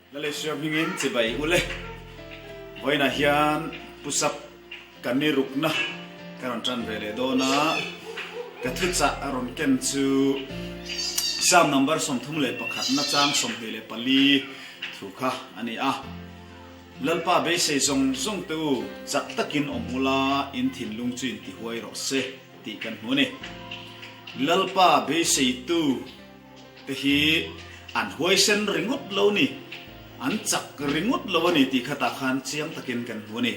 Lalesua hmingin chibai ule. Vawiinah hian Pusap ka ni rukna ka rawn tan ve leh dawn a, ka thuchah a rawn ken chu Psalm number 31 na chang 24 thu kha a ni a. Lalpa beisei zawng zawng te u, chak takin awm ula, in thinlung chu intihuai rawh se tih kan hmu a ni. Lalpa beiseitu. Te hi an huaisen ringawt lo ni, an chak ringawt lo a ni tih kha tah khan chiang takin kan hmu a ni.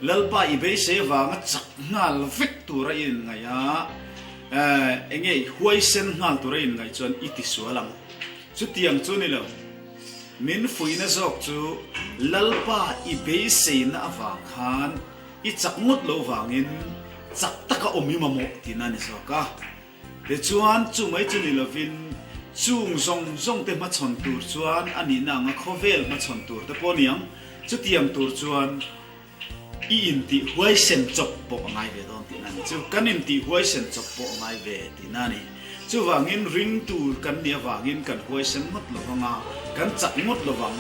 Lalpa i beisei avanga chak nghal vek tura i inngaih a, enge i huaisen nghal tura i inngaih chuan i tisual ang. Chutiang chu ni lo, min fuihna zawk chu Lalpa i beiseina avang khan i chak ngawt lo vangin chak taka awm i mamawh tihna a ni zawk a. Tichuan, chu mai chu ni lovin, chung zawng zawng te hmachhawn tur chuan a nihna anga khawvel hmachhawn tur te pawh a ni ang. Chutiang tur chuan i intih huaisen chawp pawh a ngai ve dawn tihna a ni. Chu kan intih huaisen chawp pawh a ngai ve tihna a ni. Chuvangin ringtu kan nih avangin kan huaisen ngawt lo vang a, kan chak ngawt lo vang.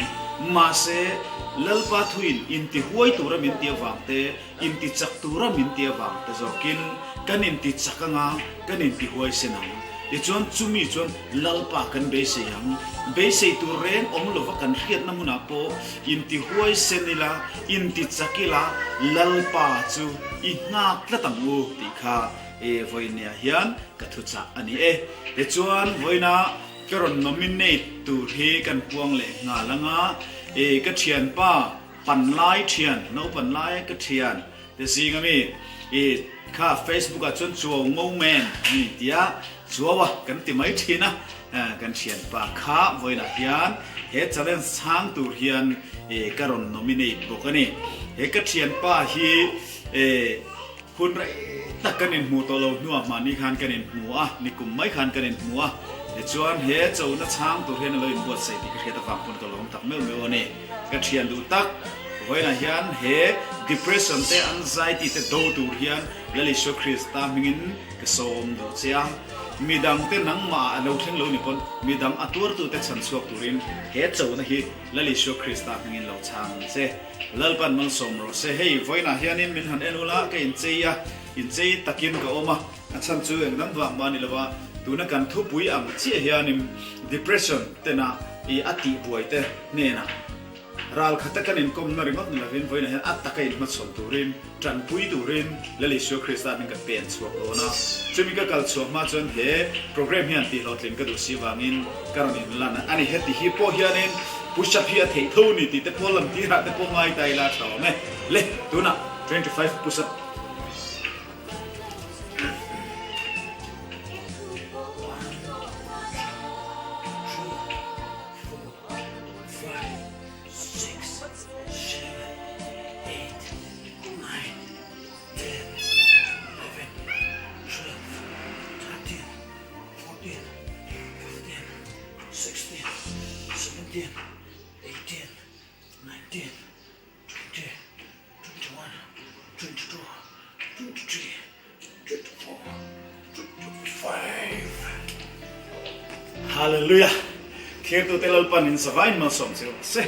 Mahse, Lalpa thuin intihuai tura min tih avang te, Inti chak tura min ti avang te zawkin kan inti chak anga kan inti huaisen ang. Tichuan chumi chuan Lalpa kan beisei ang. Beisei tur reng awm lova kan hriatna hmunah pawh inti huaisen ila, inti chak ila Lalpa chu i nghak tlat ang u tih kha e vawinia hian ka thuchah a ni e. Tichuan vawiina ka rawn nominate tur hi kan puang leh nghal anga e ka thianpa, Panlai thian, naupan laia ka thian te zing ami i kha Facebook ah chuan Chuau Ngo Man an in tia, Chuau a kan ti mai thin a, kan thianpa kha vawiinah hian he challenge chhang tur hian i ka rawn nominate bawk a ni. He ka thianpa hi i Hun rei tak kan inhmuh tawh lo hnuah mahni khan kan inhmu a, nikum mai khan kan inhmu a, tichuan he chona chhang tur hian a lo inbuatsaih tih ka hriat avang pawn ka lawm tak meuh meuh a ni. Ka thian duh tak, vawiinah hian he depression te, anxiety te do tur hian Lal Isua Krista hmingin ka sawm duh che a, midang te nangmah ah a lo thleng lo ni pawn midang a tuartute chhan chhuak turin he chona hi Lal Isua Krista hmingin lo chhang ang che. Lalpan malsawm rawh se. Hei, vawiinah hianin min han en ula, ka inchei a, inchei takin ka awm a, a chhan chu engdang vang mah a ni lo a, tuna kan thupui ang chiah hianin depression tena i a tihbuai te hnenah ral khata kan inkawmna ringawt ni lovin vawiinah hian a taka inhmachhawn turin, tanpui turin Lal Isua Krista hming kan pen chhuak dawn a. Chumi ka kal chhuah hma chuan he programme hian tihhlawhtlin ka duh si vangin Ka rawn inlan a ni. Heti hi pawh hianin push up hi a theih tho ni tih te pawh lan tirah te pawh ngai ta ila a tha awm e. Le, tunah 25 push up. Hallelujah! Thirtute Lalpan in savain malsawm che rawh se.